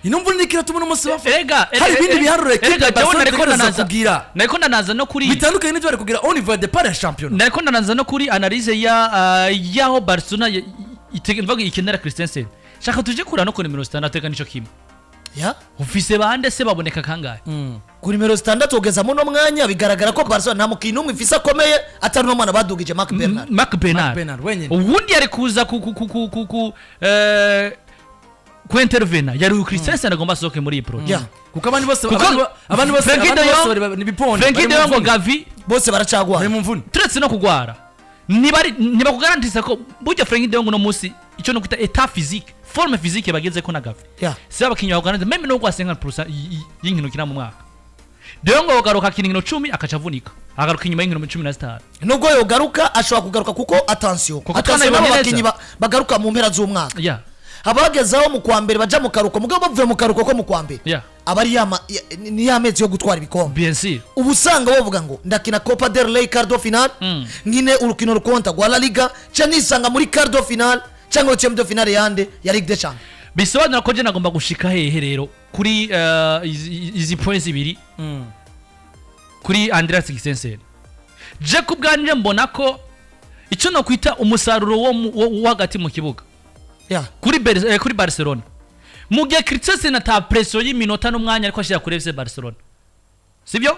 ino mvune irikira tuma uno munsi bafa Erega hari ibindi biharuro ekipe erega ya jewe Barcelona nariko itegereza ndanaza kugira nariko ndanaza no kuri bitandukanye n'ibyo bari kugira au niveau ya départ ya championnat. Nariko ndanaza no kuri analyse ya yaho Barcelona mvuga ikenera Christensen. Shaka tuje kura no ku nimero 6, reka nico kimwe. Ufise bande se? Baboneka kangahe? Ku nimero 6 kugeza muno mwanya, bigaragara ko Barcelona nta mukinyi n'umwe ifise akomeye atari uno mwana badugije, Marc Bernard. Marc Bernard. Marc Bernard wenyine. Ubundi yari kuza ku ku intervena, yari uyu Christensen agomba asohoke muri iyi projet. Kuko abandi bose Kuko abandi bose Frenkie abandi de bose Jong- bari ni biponde. Frenkie bari de mu Jong ngo mvune. Gavi Bose baracagwara. Bari mu mvune. Turetse no kugwara, ntibari ntibakugarantisa ko burya Frenkie de Jong uno munsi icyo no kwita état physique, forme physique bageze ko na Gavi si abakinnyi bakugarantisa même no gwa 50% y'inkino kina mu mwaka. De Jong agaruka akina inkino 10, akaca avunika, agaruka inyuma y'inkino 15. Nubwo yogaruka, ashobora kugaruka, kuko attention, Kuko attention, twanabibonye n'abo neza. bakinyi bagaruka mu mpera z'umwaka, abagezaho mu kwa mbere baja mu karuko, mugabo bavuye mu karuko ko mu kwa mbere, aba ari ni ya mezi yo gutwara ibikombe. Bien sûr. Uba usanga bavuga ngo ndakina Copa del Rey quart de finale, nkine urukino rukonta rwa La Liga, ca nisanga muri quart de finale cyangwa huitième de finale yande ya Ligue des Champions. Bisobanura ko je nagomba gushika hehe rero kuri izi points zibiri kuri Andreas Christensen? Je ku bwanje mbona ko icyo nokwita umusaruro wo hagati mu kibuga kuri Barcelona, mu gihe Christensen ata pression y'iminota n'umwanya ariko ashyira kuri FC Barcelona, sibyo?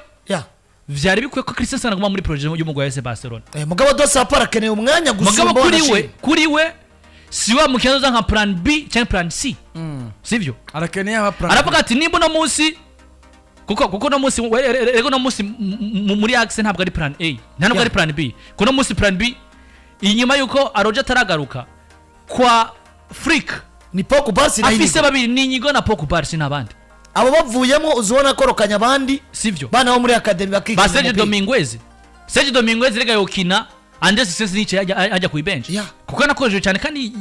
Vyari bikwiye ko Christensen aguma muri projet y'umugwi wa FC Barcelona. Mugabo de sa part akeneye umwanya Mugabo gusumba kuri we, wanashima. kuri we si wa mukino uza nka plan B cyangwa plan C, sibyo? Arakeneye aba plan. Aravuga ati nimba uno munsi, kuko uno munsi rego uno munsi muri axe ntabwo ari plan A, nta nubwo ari plan B, kuko uno munsi plan B inyuma yuko Araujo ataragaruka kwa Flick Ni Pau Cubarsi na afise Inigo. babiri, ni Inigo na Pau Cubarsi n'abandi. Abo bavuyemo, uzubona korokanya abandi Sivyo? bana bo muri academy bakikina Ba Sergio umupira. Dominguez, Sergio Dominguez rega yokina Andres Christensen yicaye ajya ku bench, kuko yanakoresheje cyane kandi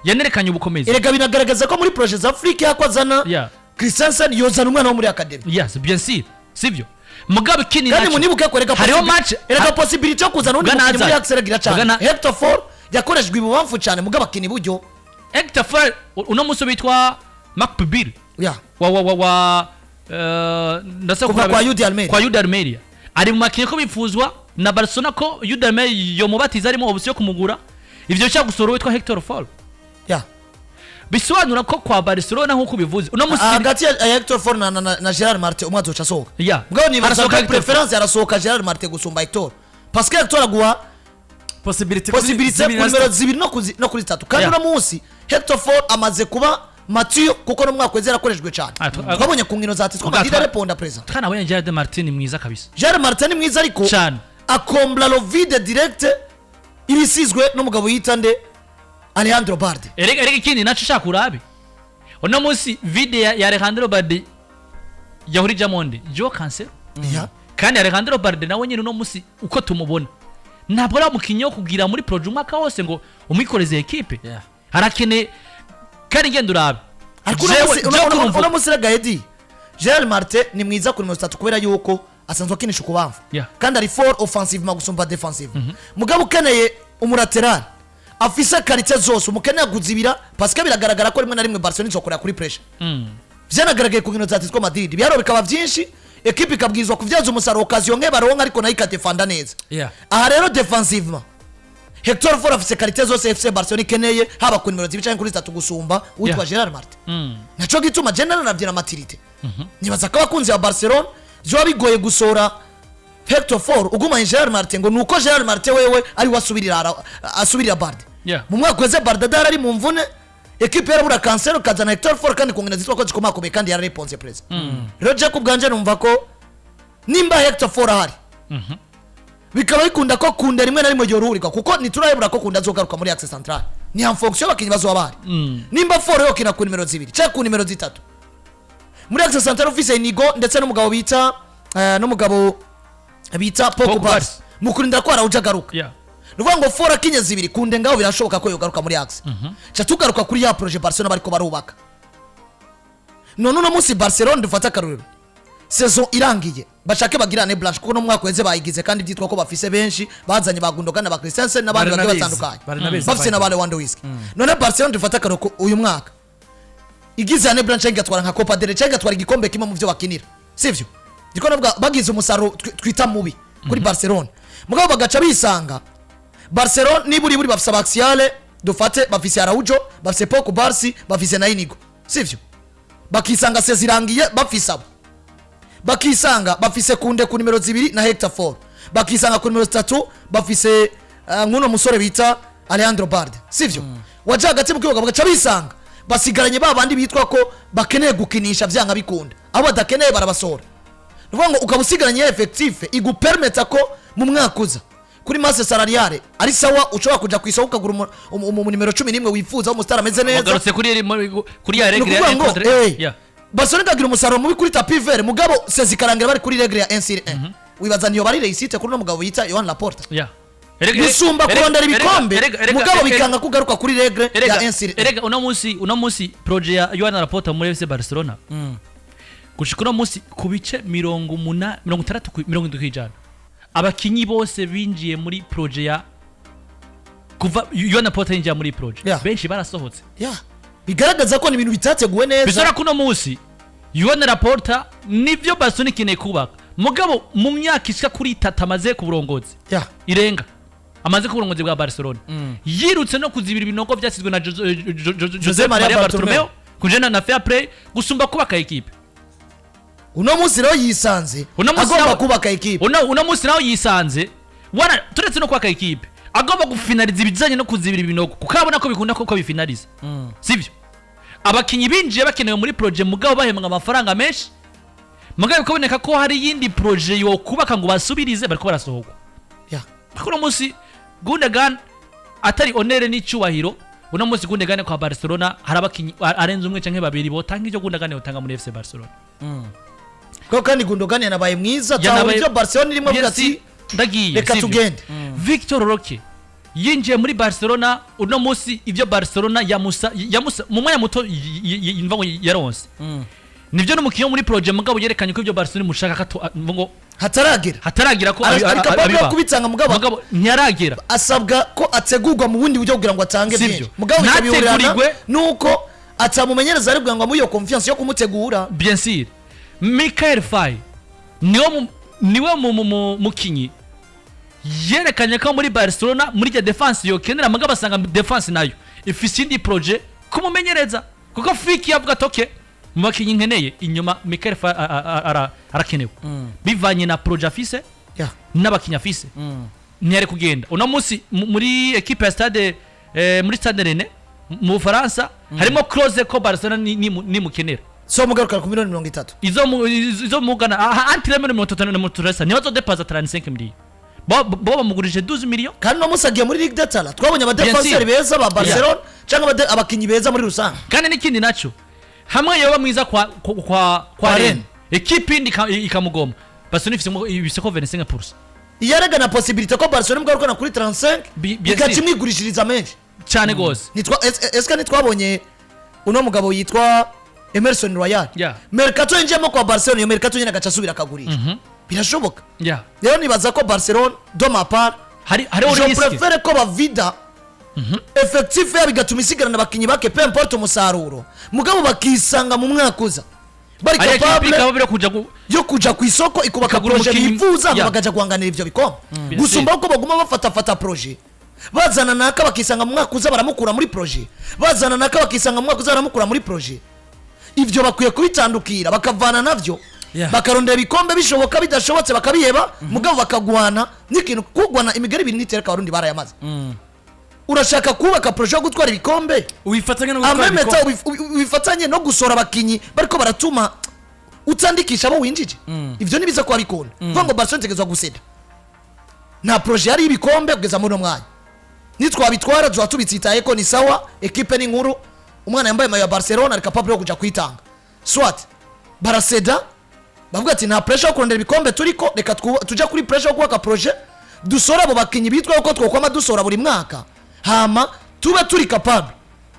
yanerekanye ubukomezi. Erega binagaragaza ko muri projet za Flick yako azana Christensen, yozana umwana wo muri academy. Yes, bien sûr, sivyo? Mugabo ikindi Kandi naco munibuke ko erega hariho match erega possibility yo kuzana undi Bwana mukinnyi muri Hazard. axe eragira cyane. Hector Fort yakoreshejwe ibubamfu cyane, mugabo akina iburyo. Hector Fort uno munsi witwa Marc Pubill wa ndasa Kuva kwa UD Almeria. Kwa UD Almeria, ari mu makinnyi ko bifuzwa na Barcelona ko UD Almeria yomubatiza, arimo option yo kumugura, ivyo bishaka gusohora witwa Hector Fort. Bisobanura ko kwa Barcelona, nk'uko ubivuze, uno munsi Hagati ya Hector Fort na Gerard Martin, umwe azoca asohoka. Mugabo nibaza Arasohoka ko Hector Fort. préférence arasohoka Gerard Martin gusumba Hector, parce que Hector aguha possibility possibility ku zibiri na nimero zitatu. 2 no kuri 3. Kandi uno munsi Hector Fort amaze kuba mature, kuko no mwaka weze yarakoreshejwe cyane. Twabonye ku nkino za Atletico Ubwa Madrid areponda présent. Twanabonye Gerard Martin mwiza kabisa. Gerard Martin ni mwiza, ariko Cyane. akombla le vide direct ibisizwe n'umugabo yita nde, Alejandro Balde. Erega ikindi naco ushaka urabe, uno munsi vide ya Alejandro Balde yahurije amonde Joao Cancelo. Kandi Alejandro Balde nawe nyine uno munsi uko tumubona, ntabwo ari umukinnyi wo kugira muri projet umwaka wose ngo umwikoreze ekipe. Arakeneye kandi ngenda urabe Ariko uno Jewe kurumva- uno munsi rega Edi, Gerard Martin ni mwiza kuri 30 kubera yuko asanzwe akinisha ukubamvu kandi ari fort offensivement gusumba defensive. Mugabo ukeneye umu latéral afise qualité zose, umukeneye kuzibira, parce que biragaragara ko rimwe na rimwe Barcelona izokorera kuri pressure. Vyanagaragaye ku nkino za Atletico Madrid, ibiharuro bikaba vyinshi, ekipe ikabwirizwa kuvyaza umusaruro occasion nke baronka, ariko nayo ikadefanda neza. Aha rero defensivement Hector Fort afise qualité zose FC Barcelona ikeneye, haba ku nimero 2 canke kuri 3, gusumba uwitwa Gerard Martin. Naco gituma je naravye na maturité, nibaza ko abakunzi ba Barcelona vyoba bigoye gusora Hector Fort ugumanye Gerard Martin, ngo nuko Gerard Martin wewe ari we asubirira Balde. Mu mwaka weze Balde adahari, ari mu mvune, ekipe yarabura Cancelo, kazana Hector Fort, kandi ku nkino zitwa ko zikomakomeye kandi yarareponse présent. Rero je ku bwanje numva ko nimba Hector Fort ahari, bikaba bikunda ko Kounde rimwe na rimwe yoruhurirwa, kuko ntiturayibura ko Kounde azogaruka muri axe central, ni en fonction y'abakinnyi bazoba bahari. Nimba Fort yokina ku nimero 2 cyangwa ku nimero 3 muri axe central, ufise Inigo ndetse n'umugabo bita Pau Pau Cubarsi Cubarsi. mu kurinda ko Araujo agaruka, ni ukuvuga ngo Fort akinye 2, Kounde ngaho birashoboka ko yogaruka muri axe. Ca tugaruka kuri ya projet Barcelona bariko barubaka. None uno munsi Barcelona, dufate akarorero, saison irangiye bashake bagirane blanche, kuko no mu mwaka weze bayigize, kandi byitwa ko bafise benshi bazanye ba Gundogan na ba Christensen n'abandi bagiye batandukanye, Barinabizi, bafise na ba Lewandowski. None Barcelona, dufate akarorero, ko uyu mwaka igize année blanche igatwara nka Copa del Rey cyangwa igatwara igikombe kimwe mu byo bakinira, sivyo? Ndiko navuga bagize umusaruro twita mubi kuri Barcelona, mugabo bagaca bisanga Barcelona niburi buri bafise aba axial, dufate bafise Araujo, bafise Pau Cubarsi, bafise na Inigo, sivyo? Bakisanga saison irangiye bafise abo, bakisanga bafise Kounde ku nimero 2 na Hector Fort, bakisanga ku nimero 3 bafise nk'uno musore bita Alejandro Balde, sivyo? Waje hagati mu kibuga bagaca bisanga basigaranye ba bandi bitwa ko bakeneye gukinisha vyanga bikunda, abo badakeneye barabasohora. Ni ukuvuga ngo ukaba usigaranye effectif igupermeta ko mu mwaka uza kuri masse salariale ari sawa, ushobora kuja ku isoko ukagura nimero 11 wifuza w'umusitari ameze neza. Wagarutse kuri ya Ni règle ukuvuga ya ngo Barcelona ikagira umusaruro mubi kuri tapis vert, mugabo saison ikarangira bari kuri règle ya 1 sur 1, wibaza niyo bari réussite kuri uno mugabo bita Joan Laporta gusumba kurondera ibikombe, mugabo bikanga kugaruka kuri règle ya 1 sur 1. Erega uno munsi projet ya Joan Laporta muri FC Barcelona, gushika uno munsi ku bice 80, 60, 70%, abakinyi bose binjiye muri projet ya kuva Joan Laporta yinjiye muri projet, benshi barasohotse. Yeah. Bigaragaza ko ni ibintu bitateguwe neza. Bisora ko uno munsi Joan Laporta nivyo Barcelona ikeneye kubaka, mugabo mu myaka ishika kuri 3 amaze ku burongozi, irenga amaze ku burongozi bwa Barcelona, yirutse no kuzibira ibinogo byasizwe na Jose Maria Maria Bartomeu. Bartomeu kujana na fair play gusumba kubaka ekipe. Uno munsi rero yisanze Uno munsi agomba kubaka ekipe. Uno munsi nawe yisanze wana turetse no kubaka ekipe, agomba gufinaliza ibijanye no kuzibira ibinogo, kuko abona ko bikunda ko bifinaliza, sivyo? Abakinyi binjiye bakenewe muri projet, mugabo bahembwa amafaranga menshi, mugabo bikaboneka ko hari iyindi projet yo kubaka ngo basubirize, bariko barasohokwa. Kuko uno munsi Gundogan atari honneur n'icyubahiro, uno munsi Gundogan kwa Barcelona hari abakinyi arenze umwe canke babiri botanga ivyo Gundogan yotanga muri FC Barcelona. Kuko kandi Gundogan yanabaye mwiza, Yanabaye- tahura ibyo Barcelona irimo avuga ati Ndagiye, reka sivyo? tugende. Victor Roque yinjiye muri Barcelona, uno munsi ivyo Barcelona yamusa mu mwanya muto mva ngo yaronse, nivyo n'umukinnyi wo muri projet, mugabo yerekanye ko ibyo Barcelona imushaka ko ngo hataragera hataragira ko Ari capable yo abiba. kubitanga, mugabo Mugabo ntiyaragera. Asabwa ko ategurwa mu bundi buryo kugira ngo atange Sivyo. byinshi, mugabo bikabihurirana Ntategurirwe. nuko atamumenyereza ari kugira ngo amuhe iyo confiance yo kumutegura. Bien sûr, Michael Faye niwe mukinyi yerekanye ko muri Barcelona muri rya défense yokenera, mugabo asanga défense nayo ifise indi projet kumumenyereza, kuko Flick yavuga ati okay, mu bakinyi nkeneye inyuma Michael Faye arakenewe bivanye na projet afise n'abakinyi afise. Ntiyari kugenda uno munsi muri equipe ya Stade muri Stade Rennes mu Bufaransa harimo clause ko Barcelona nimukenera. So mugarukana ku miliyoni 30. Izo mugana aha entre 30 na 33, niyo zodepaza 35 millions, bo bamugurije 12 millions. Kandi uno munsi agiye muri Ligue des Talents, twabonye abadefanseri Bien sûr. beza ba Barcelona cyangwa abakinyi beza muri rusange. Kandi n'ikindi naco, hamwe yoba mwiza kwa Kwa Rennes, Rennes. ekipe indi ikamugoma, Barcelona ifise ibiseko 25%. Yarega na possibilité ko Barcelona imugarukana kuri 35, Bien igaca sûr. imwigurishiriza menshi. Cyane gose. Eske ntitwabonye Uno mugabo yitwa Emerson Royal, mercato yinjiyemo kwa Barcelona, iyo mercato nyine agaca asubira akagurisha, birashoboka. Rero nibaza ko Barcelona, de ma part, Hariho je risque. préfère ko bavida effectif yabo, igatuma isigarana abakinnyi bake, peu importe umusaruro, mugabo bakisanga mu mwaka uza bari Ari ekipe capable ikaba biri kuja yo kuja ku isoko, ikubaka ikagura projet umukinyi. bifuza, bakaja guhanganira ivyo bikombe, gusumba uko baguma bafatafata projet, bazana naka bakisanga mu mwaka uza baramukura muri projet, bazana naka bakisanga mu mwaka uza baramukura muri projet. Ivyo bakwiye kubitandukira, bakavana navyo, bakarondera ibikombe bishoboka, bidashobotse bakabiheba, mugabo bakagwana n'ikintu kugwana imigari ibiri nitereka. Abarundi barayamaze. Urashaka kubaka projet yo gutwara ibikombe, ubifatanye no gutwara amemeta ibikombe. ubifatanye no gusora abakinyi bariko baratuma utandikisha abo winjije. Ivyo nibiza kuba bikunda kuvuga ngo Barcelona itegerezwa guseda, nta projet yari y'ibikombe kugeza muri uno mwanya. Nitwabitwara tuba tubitsitaye ko ni sawa, ekipe ni nkuru, umwana yambaye maillot ya Barcelona ari capable yo kuja kwitanga. Soit baraseda, bavuga ati nta pressure yo kurondera ibikombe turiko, reka tujya kuri pressure yo kubaka projet, dusora abo bakinyi bitwa uko twokwama dusora buri mwaka, hama tube turi capable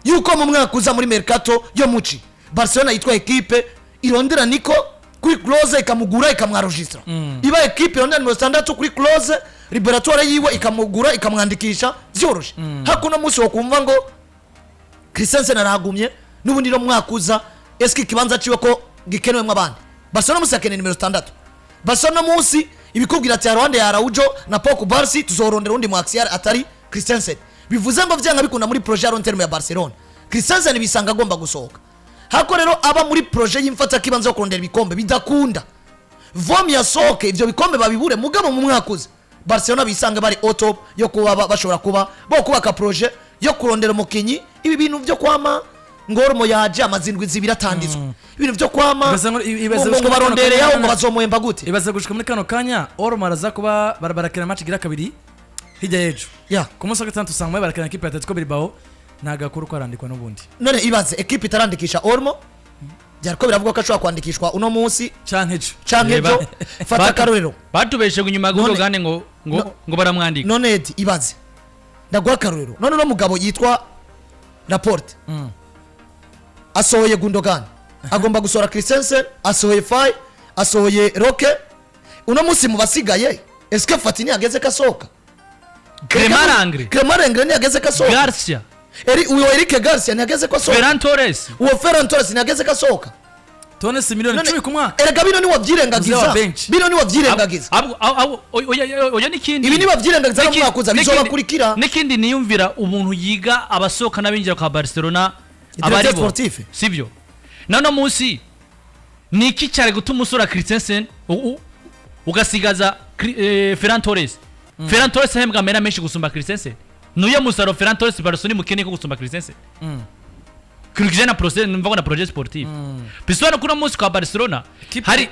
yuko mu mwaka uza muri mercato yo muci Barcelona yitwa ekipe irondera Niko kuri clause ikamugura, ikamwaregistra, iba ekipe irondera nimero 6 kuri clause libératoire yiwe, ikamugura, ikamwandikisha vyoroshe. Hakuno munsi wo kumva ngo Christensen arahagumye n'ubundi no mwaka uza, eske ikibanza ciwe ko gikenewemwo abandi? Barcelona munsi akeneye nimero 6. Barcelona munsi ibikubwira ati haruhande ya Araujo na Pau Cubarsi tuzorondera undi mu axial atari Christensen. Bivuze ngo vyanga bikunda muri projet ya long terme ya Barcelona, Christensen bisanga agomba gusohoka. Hako rero aba muri projet y'imfata kibanza yo kurondera ibikombe bidakunda, vom yasohoke, ivyo bikombe babibure, mugabo mu mwaka uza Barcelona bisange bari au top yo kuba bashobora kuba bo kubaka projet yo kurondera umukinyi. Ibi bintu vyo kwama ngo Olmo yaje amazindwi 2 atanditswe, ibintu vyo kwama Ibaze ibaze ngo gushika ngo muri kano barondere yaho kanya ngo bazomuhemba gute? Ibaze gushika muri kano kanya Olmo araza kuba barakina match igira kabiri hirya y'ejo, ku munsi wa gatandatu usanga barakina ekipe ya Atletico Bilbao, nta gakuru ko arandikwa n'ubundi. None ibaze ekipe itarandikisha Olmo, byariko biravugwa ko ashobora kwandikishwa uno munsi canke ejo. Canke ejo. Fata akarorero. Batubeshe ngo inyuma ya Gundogan ngo ngo baramwandika. None Edi, ibaze ndaguha akarorero. None uno mugabo yitwa Laporte asohoye Gundogan, agomba gusohora Christensen, asohoye Fai, asohoye Roque. Uno munsi mu basigaye, eske Fati ntiyageze ko asohoka? Clement Lenglet. Clement Lenglet ntiyageze ko asohoka? Garcia. Uwo Eric Garcia ntiyageze ko asohoka? Ferran Torres. Uwo Ferran Torres ntiyageze ko asohoka? Tone si miliyoni None- 10 ku mwaka. Erega bino Mzee wa niwabyirengagiza, bench. bino niwabyirengagiza, Oya, n'ikindi ibi niwabyirengagiza no mwaka uza bizobakurikira. N'ikindi niyumvira, umuntu yiga abasohoka n'abinjira kwa Barcelona, Directeur abaribo sportif. Sibyo? Nano munsi ni iki cyari gutuma usura Christensen ugasigaza Ferran Torres? Ferran Torres ahembwa amahera menshi gusumba Christensen. Nuyo musaro Ferran Torres Barcelona imukeneye ko gusumba Christensen kurikije na projet, numva ngo na projet sportif bisobanura ko uno munsi kwa Barcelona hari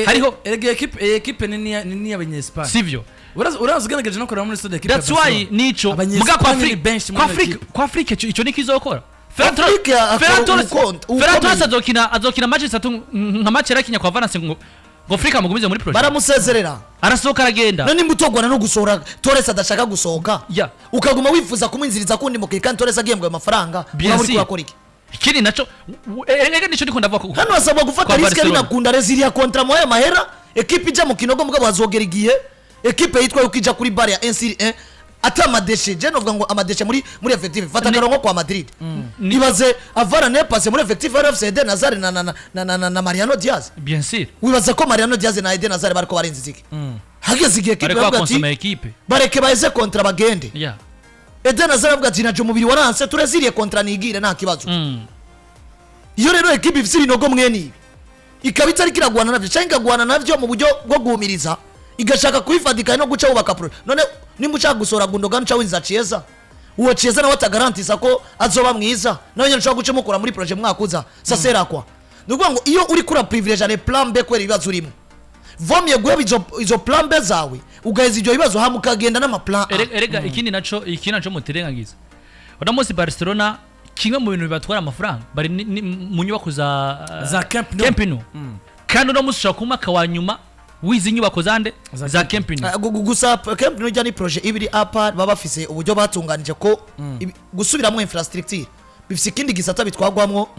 hariho Erega ekipe ni y'abanyespagne. Sivyo? Uraza ugerageje no kureba muri stade ekipe ya That's why Barcelona. nico muga kwa Abanyespagne ni Afrika, benshi kwa muri Afrika, ekipe. kwa Afrika ico nikizokora. Afrika akora Ferran Torres ubukonde- Ferran Torres ubukomeye. azokina match 3 nka match yarakinya kwa Valence, ngo Afrika mugumize muri projet. Baramusezerera. Arasohoka, aragenda. None nimba utogwana no gusohora Torres adashaka gusohoka, ukaguma wifuza kumwinziriza kundi mukiri, kandi Torres agihembwa ayo mafaranga, Bien uraba uri sûr. kurakora iki? Ikindi naco erega nico ndiko ndavuga Hano hasabwa gufata kwa risque. Barcelona. Binakunda reziliya contrat mu ayo mahera, ekipe ijya mu kinogo, mugabo hazogera igihe ekipe yitwa yuko ijya kuri bare ya 1 sur 1 ata amadéchets. Je novuga ngo amadéchets muri effectif, fata akarongo kwa Madrid, ibaze avara nepase muri effectif ya FC Eden Hazard na Mariano Diaz. Bien sûr. Wibaza ko Mariano Diaz na Eden Hazard bariko barenze iki? Hageze igihe ekipe Bariko bavuga ati bakonsoma ekipe. Bareke baheze contrat bagende. Eden Hazard avuga ati naje umubiri waranse, tureziriye contrat nigire, nta kibazo. Iyo rero ekipe ifite ibinogo mwene ibi, ikaba itariko iragwana navyo cyangwa ikagwana navyo mu buryo bwo guhumiriza, igashaka kubifatikanya no guca wubaka pro, none nimba ushaka gusohora Gundogan uca winjiza Chiesa, uwo Chiesa nawe atagarantisa ko azoba mwiza, nawe nyene ushobora guca mukura muri projet mwaka uza saserakwa. Ni ukuvuga ngo iyo uri kura privilege les plan B kubera ibibazo urimo, vomye guheba izo plan B zawe, ugaheza ivyo bibazo, hama ukagenda n'ama plan A. Erega ikindi naco mutirengagiza, uno munsi Barcelona kimwe mu bintu bibatwara amafaranga bari ni mu nyubako za Za Camp Nou. Camp Nou. Kandi uno munsi ushobora kuba umwaka wa nyuma w'izi nyubako zande? Za Za Camp Camp Nou. Ah, gusa Camp Nou ijya ni projet ibiri apart, baba bafise uburyo batunganije ko gusubiramwo infrastructure. Bifise ikindi gisata bitwagwamwo,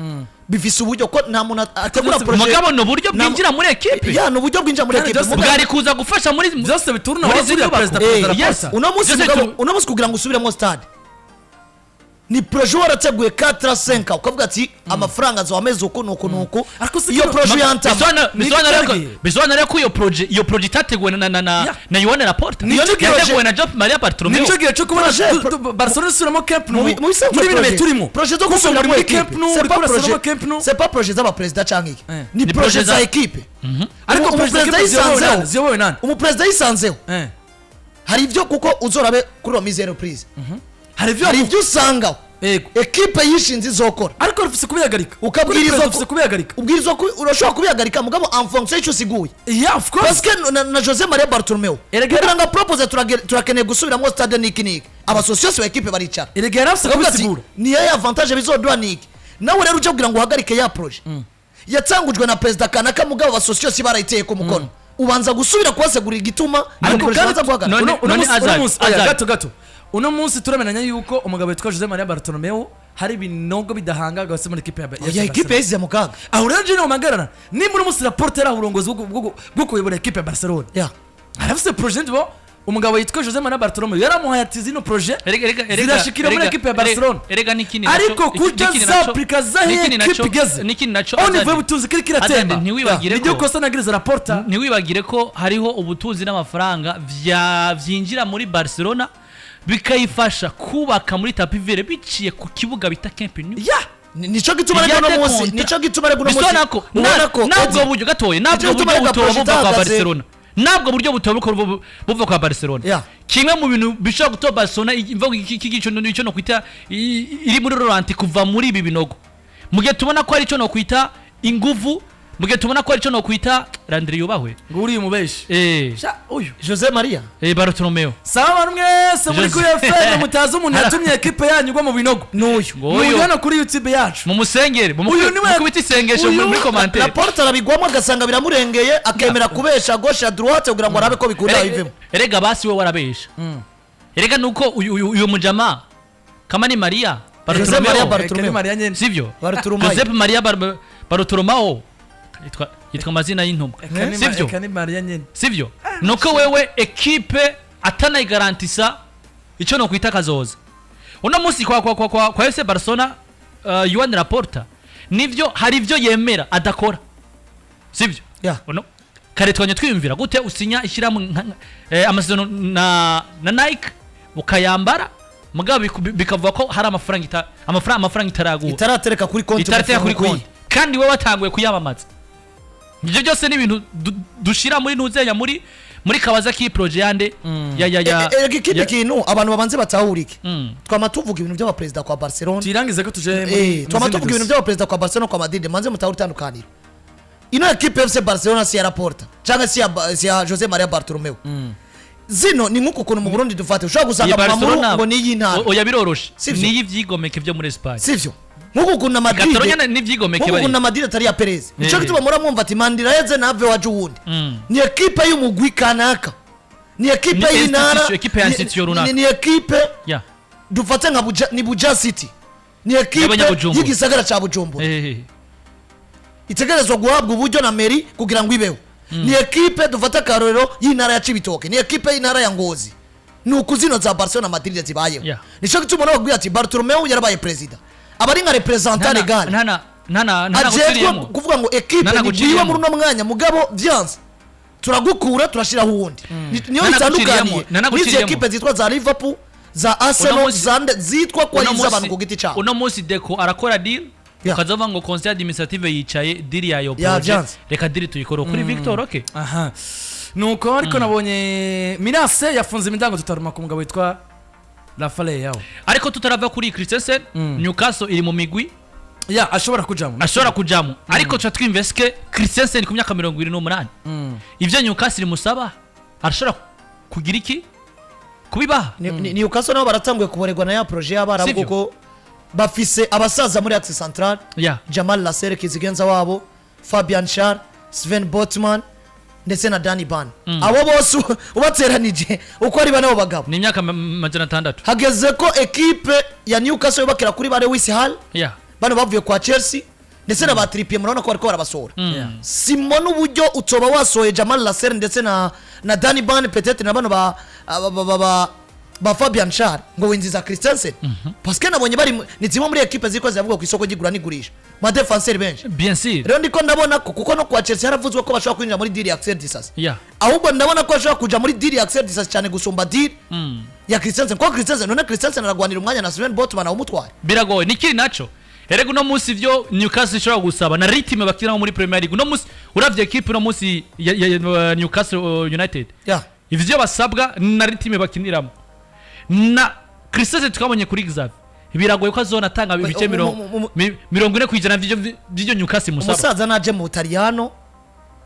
bifise uburyo ko nta muntu ategura Byose- projet. Mugabo ni uburyo bwinjira muri ekipe. Ya, ni uburyo bwinjira muri Kandi ekipe. byose Bwari kuza gufasha muri Byose bituruna muri aho izi kuriya nyubako. perezida, perezida Yes. Laporta. Uno munsi, Byose mugabo, uno munsi kugira ngo usubiremo stade ni projet warateguye 4 5, ukavuga ati amafaranga azoba ameze uku nuku nuku. Ariko si Iyo kino- projet yantama. Ni Bisobanura ko iyo projet itateguwe na Yeah. na Joan Laporta, Niyo ni yateguwe projet- na Josep Maria Bartomeu. Nicyo gihe cyo kubona Projet- Barcelona isubiramo Camp Nou. Mu bisanzwe Muri bino bihe projet- turimo, projet zo kuko gusubiramo muri muri ekipe, Camp Nou c'est uri pas kurasubiramo projet- Camp Nou. c'est pas projet z'abaperezida canke iki, ni Ni projet projet za ekipe. Ariko perezida Umuperezida ekipe ziyobowe yisanzeho. nande? Ziyobowe nande? Umuperezida yisanzeho. Hari ibyo, kuko uzorabe kuri remise reprise, Hari ibyo hari ibyo usangaho ekipe yishinze izokora. Ariko rufise kubihagarika. Ukabwirizwa Kuri rufise kubihagarika. Ubwirizwa urashobora kubihagarika, mugabo en fonction y'icyo usiguye. Yeah, of course. Parce que na Jose Maria Bartomeu kugira ngo apropose turakeneye gusubiramo stade niki niki, abasocios ba ekipe baricara. Erega yarafise Bakavuga ati, kubisigura. Niyo avantage bizoduha niki? Nawe rero ujya kugira ngo uhagarike ya projet yatangujwe na perezida kanaka, mugabo abasocios barayiteye ku mukono, ubanza gusubira kubasegurira igituma iyo Ariko projet kandi ibanza guhagarara. uno None uno munsi, oya, Azad. gato gato, uno munsi turamenyanya yuko umugabo witwa Jose Maria Bartomeu hari ibinogo bidahangarwa muri ekipe ya Ya, ekipe yasize mu kaga. Aho rero je niho nimba uno munsi Laporta yari uburongozi bwo kuyobora ekipe ya Barcelona, arafise projet ndibo umugabo yitwa Jose Maria Bartomeu yaramuhaye ati zino projet zirashikira muri ekipe ya Barcelona. Erega n'ikindi Ariko naco- kuja n'ikindi naco- zaplika zahe n'ikindi ekipe igeze n'ikindi naco au Azad. niveau y'ubutunzi kiriko iratemba, Azad, ntiwibagire niryo ko kosa nagiriza Laporta. Ntiwibagire ko hariho ubutunzi n'amafaranga vyinjira muri Barcelona, bikayifasha kubaka muri tapis vert biciye ku kibuga bita Camp Nou. Ya. Nico gituma rero uno munsi, nico gituma rero uno munsi Bisona ko ubona ko nabwo Edi, buryo gatoye, nabwo Nico gituma buryo reka butoba projet buva kwa itahagaze. Barcelona, nabwo buryo butoba buva kwa Barcelona. Kimwe mu bintu bishobora gutoba Barcelona imva iki gico nicyo no kwita iri muri ralenti kuva muri ibi binogo, mu gihe tubona ko ari cyo no kwita inguvu, mu gihe tubona ko ari cyo no kwita Landry yubahwe. Ngo uriya umubeshi. Sha uyu Jose Maria. Bartomeu. Sawa, abantu mwese muri Jose- kuri FM mutazi umuntu yatumye ekipe yanyu igwa mu binogo, N'uyu. Ngo ni uyu. uyu hano kuri YouTube yacu. Mu musengere, mu Uyu niwe- mukubita isengesho muri commentaire. Laporte arabigwamo, agasanga biramurengeye, akemera kubesha gauche à droite kugira ngo arabe ko bikunda bivemo. Erega basi we warabesha, erega nuko uyu mujama kama ni Maria Jose Maria Bartomeu. Bartomeu. Kari Maria nyene. Sivyo? Bartomeu. Josep Maria Bartomeu yitwa amazina y'intumwa. Sivyo? Kani Maria nyene. Sivyo? Nuko wewe ekipe atanayigarantisa icyo no kwita kazoza uno munsi kwa FC Barcelona, Joan Laporta nivyo hari ivyo yemera adakora, sivyo? Uno kare twanye twiyumvira gute usinya ishyirahamwe amasezerano na Nike ukayambara, mugabo bikavuga ko hari amafaranga amafaranga itaraguha, itaratereka kuri konti, itaratera kuri umufungo konti, kandi wowe watanguye kuyamamaza. Ibyo byose ni ibintu dushira muri ntuzenya muri kabaza k'iyi projet yande ya Erega ikindi kintu abantu babanze batahurike, twama tuvuga ibintu by'abaperezida kwa Barcelona. Tuyirangize ko tuje muri Twama mu zindi tuvuga ibintu dossier. by'abaperezida kwa Barcelona, kwa Madrid. Manze mutahura itandukaniro. Ino ekipe FC Barcelona si ya Laporta cyangwa si ya Jose Maria Bartomeu. Zino ni nk'uku kuntu mu Burundi dufate ushobora gusanga Iyi mu mamuru Barcelona ngo ni iy'intara. Oya, biroroshe. Sivyo? Niyi ivyigomeke byo muri Espagne. Sivyo? Nk'uku kuntu na Madrid, Catalonia n'ivyigomeke nk'uku bari kuntu na Madrid atari iya Perez, nico gituma mura mwumva ati mandira yeze nave waje uwundi. Ni ekipe y'umugwi kanaka, ni ekipe Ni y'intara, institution, ekipe ya institution runaka. ni ekipe dufate nka Buja, ni Buja City, ni ekipe Y'abanyabujumbura. y'igisagara ca Bujumbura, itegerezwa guhabwa uburyo na mairie kugira ngo ibeho. Ni ekipe dufate akarorero y'intara ya Cibitoke, ni ekipe y'intara ya Ngozi. Ni uku zino za Barcelona, Madrid zibayeho. Nico gituma nababwira ati Bartomeu yarabaye perezida, aba ari nka représentant légal, ntana ajejwe guciriyemo. kuvuga ngo ekipe Ntana ni gwiwe guciriyemo. muri uno mwanya, mugabo vyanse turagukura turashiraho uwundi. Niyo Ntana bitandukaniye guciriyemo, ntana n'izi guciriyemo. ekipe zitwa za Liverpool, za Arsenal, za nde, zitwa ko ari iz'abantu ku giti cyabo. Uno munsi Deco arakora deal, ukazavuga ngo conseil administrative yicaye, deal yayo projet, Vyanze. reka deal tuyikore kuri Victor Roque. Aha, nuko ariko nabonye Mirase yafunze imiryango tutaruma ku mugabo witwa Rafael Leao. Ariko tutarava kuri Christensen, Newcastle iri mu migwi Ya, ashobora kujamo. Ashobora kujamo, ariko tuca twimveske Christensen ku myaka 28, ivyo Newcastle imusaba arashobora kugira iki kubibaha? Newcastle nabo baratanguye kuborerwa na ya projet y'abarabu, Sivyo? kuko bafise abasaza muri axe central, Jamal Lascelles kizigenza wabo, Fabian Schär, Sven Botman. ndetse na Danny Burn, abo bose ubateranije uko ari bane, abo bagabo Ni imyaka 600. Hageze ko ekipe ya Newcastle yubakira kuri ba Lewis Hall, bano bavuye kwa Chelsea, ndetse na ba Trippier, murabona ko bariko barabasohora. Simona uburyo utoba wasohoye Jamal Lascelles ndetse na Danny Burn, peut-être na bano ba Fabian Schär, ngo winjiza Christensen, parce que nabonye bari ni zimwe muri ekipe ziriko ziravugwa ku isoko ry'igura n'igurisha ma défenseur benshi. Bien sûr. Rero ndiko ndabona ko, kuko no kwa Chelsea haravuzwe ko bashobora kwinjira muri deal ya Axel Disasi, ahubwo ndabona ko bashobora kuja muri deal ya Axel Disasi cyane gusumba deal ya Christensen, kuko Christensen, none Christensen aragwanira umwanya na Sven Botman awumutwaye. Biragoye. Nikiri naco erega uno munsi ivyo Newcastle ishobora gusaba na rythme bakinamo muri Premier League uno munsi, uravye ekipe uno munsi ya Newcastle United, ivyo basabwa na rythme bakiniramo na Christensen twabonye kuri Xavi, biragoye ko azona atanga ibice 40% vy'ivyo Newcastle musaba. Umusaza naje mu Butaliyano,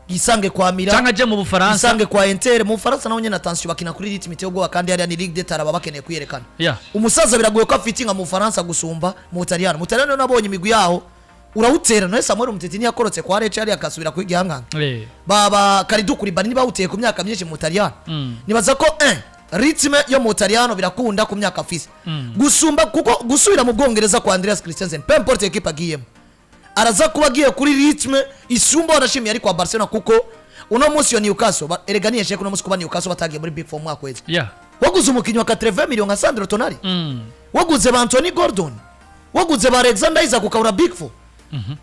yisange kwa Milan, Canke aje mu Bufaransa. Yisange kwa Inter mu Bufaransa, naho nyene attention, bakina kuri rythme iteye ubwoba, kandi hariya ni Ligue des Talents, baba bakeneye kwiyerekana. Umusaza biragoye ko afitinga mu Bufaransa gusumba mu Butaliyano. Mu Butaliyano nabonye imigwi yaho urawutera. Nawe Samuel Umtiti ntiyakorotse kwa Lecce hariya akasubira kwiga ihanganga? Baba Kalidou Koulibaly ntibawuteye ku myaka myinshi mu Butaliyano? Nibaza ko un rythme yo mu Butaliyano birakunda ku myaka afise gusumba, kuko gusubira mu Bwongereza kwa Andreas Christensen, peu importe équipe agiyemo, araza kuba agiye kuri rythme isumba wanashimiye ari kwa Barcelona, kuko uno munsi iyo Newcastle erega niyeshe kuno munsi kuba Newcastle batagiye muri Big Four mu mwaka weze. Waguze umukinnyi wa 80 million nka Sandro Tonali, waguze ba Anthony Gordon, waguze ba Alexander Isak, ukabura Big Four.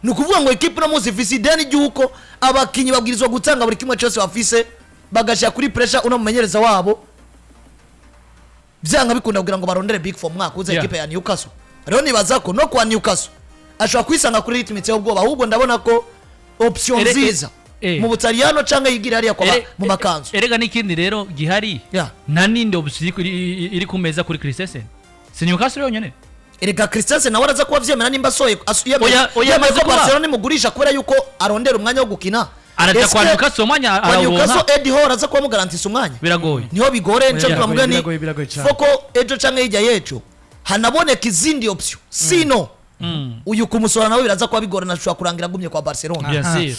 Ni ukuvuga ngo ekipe uno munsi ifise ideni ry'uko abakinnyi babwirizwa gutanga buri kimwe cyose bafise, bagashyira kuri pressure uno mumenyereza wabo, byanga bikunda, kugira ngo barondere Big Four mu mwaka uza. Ekipe ya Newcastle rero nibaza ko no kwa Newcastle ashobora kwisanga kuri rythme iteye ubwoba. Ahubwo ndabona ko option nziza mu Butaliyano cyangwa yigira hariya kwa mu makanzu. Erega n'ikindi rero gihari, nta n'indi option iri ku meza kuri Christensen, si Newcastle yonyene. Erega Christensen nawe araza kuba avyemera nimba asohoye Oya, oya, yemeye amaze ko kuba. Barcelona imugurisha kubera yuko arondera umwanya wo gukina. Araja Eske kwa Newcastle, umwanya kwa arawubona. Newcastle Eddie Howe araza kuba amugarantisa umwanya? Biragoye. Niho bigore, nico Biragoye, twavuga ni biragoye, biragoye cyane. foko ejo canke hirya y'ejo hanaboneka izindi option, sino uyu kumusohora nawe biraza kuba bigorana, ashobora kurangira agumye kwa Barcelona. Bien sûr.